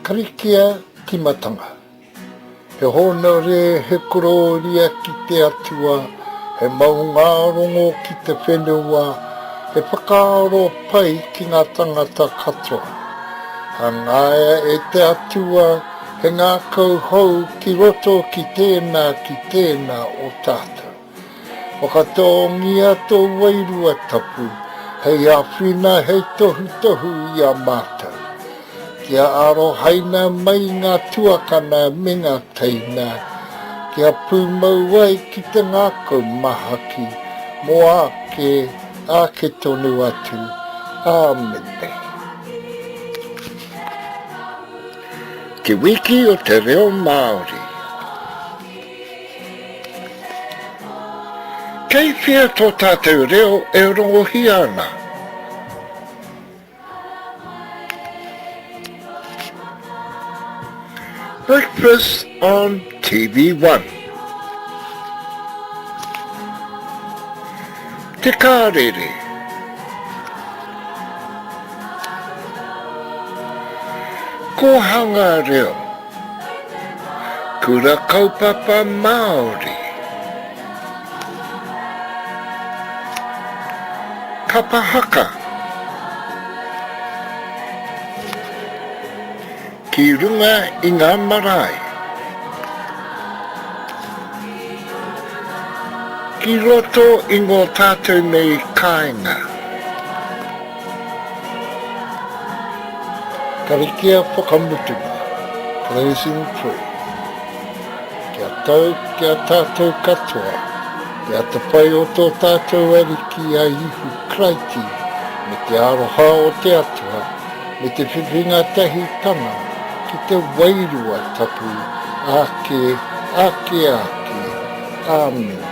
Karikia timatanga. He hōnore, he korōria ki te Atua, he maungārongo ki te whenua, he whakaaro pai ki ngā tangata katoa. Hangaia e te Atua he ngākau hou ki roto ki tēnā ki tēnā o tātou. Whakatōngia tō Wairua Tapu hei āwhina, hei tohutohu i a mātou. Kia arohaina mai ngā tuakana me ngā teina, kia pūmau ai ki te ngākau mahaki mō āke, āke tonu atu. Āmene. Te Wiki o te Reo Māori. Kei whea tō tātou reo e rongohia ana? Breakfast on TV1. Te Kārere. Kōhanga Reo. Kura Kaupapa Māori. Kapa Haka. Ki runga i ngā marae. Ki roto i ngō tātou nei kāinga. Karakia whakamutunga, Closing Prayer. Kia tau ki a tātou katoa te atawhai o tō tātou Ariki a Ihu Karaiti me te aroha o te Atua me te whiwhinga tahitanga ki te Wairua Tapu ake, ake, ake. Āmine.